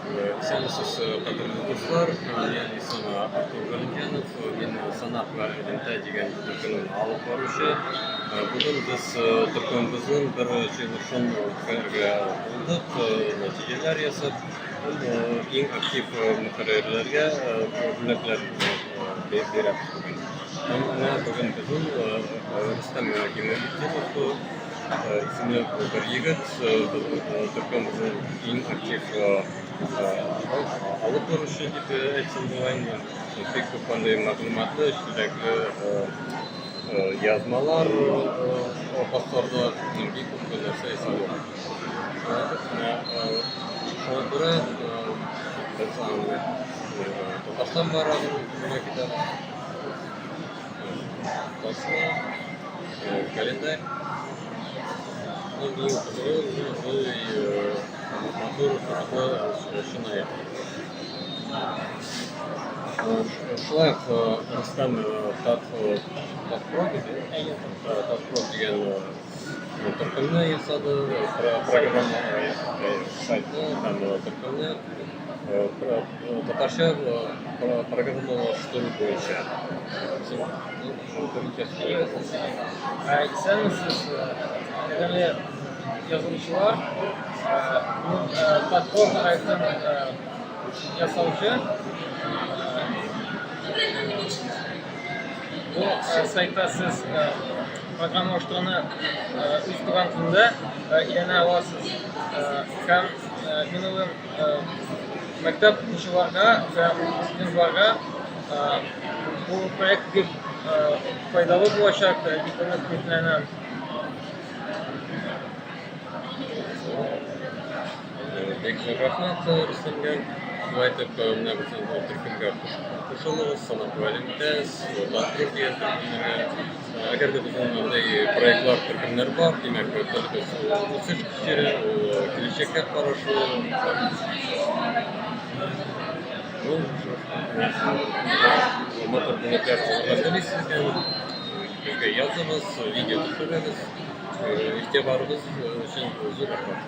Исәнмесез, кадерле дуслар. Минем исемем Артур Галимҗанов. Мин Санак вә элемтә дигән төркемне алып баручы. Бүген без төркемебезнең бер җыелышын үткәрергә булдык, нәтиҗәләр ясап, иң актив мөхәррирләргә бүләкләр бирәбез бүген. Һәм менә бүген безнең Рөстәм Гималетдинов исемле бер егет безнең төркемебезнең иң актив алып баручы дип әйтсәм була инде. Бик күп андый мәгълүматлы, эчтәлекле язмалар бастырды, бик күп нәрсә ясады. Шуңа күрә без аны Татарстан байрагын бүләк итәбез. Тасма, календарь. Ну, иң кызыгы, матур, кызыклы чынаяк. Шулай ук Рөстәм Татпрог Татпрог дигән төркемне ясады, программа сайтны һәм төркемне татарча программалаштыру буенча. Исәнмесез, кадерле язучылар. Мин Татпрог сайтын ясаучы. Бу сайтта сез программалаштыруны үз туган телендә өйрәнә аласыз. Һәм мин уйлыйм, мәктәп укучыларга һәм студентларга бу проект бик файдалы булачак дип өметләнәм. Бик зур рәхмәт Рөстәмгә. Шулай итеп, менә безнең төркемгә кушылыгыз, Санак элемтә, Татпрог дигән төркемнәргә. Әгәр дә безнең андый проектлар, төркемнәр бар, димәк, телебез үсеш кичерә, ул киләчәккә карашлы. Ну, матур бүләкләр алырга телисез икән, безгә языгыз, видео төшерегез. Игътибарыгыз өчен зур рәхмәт.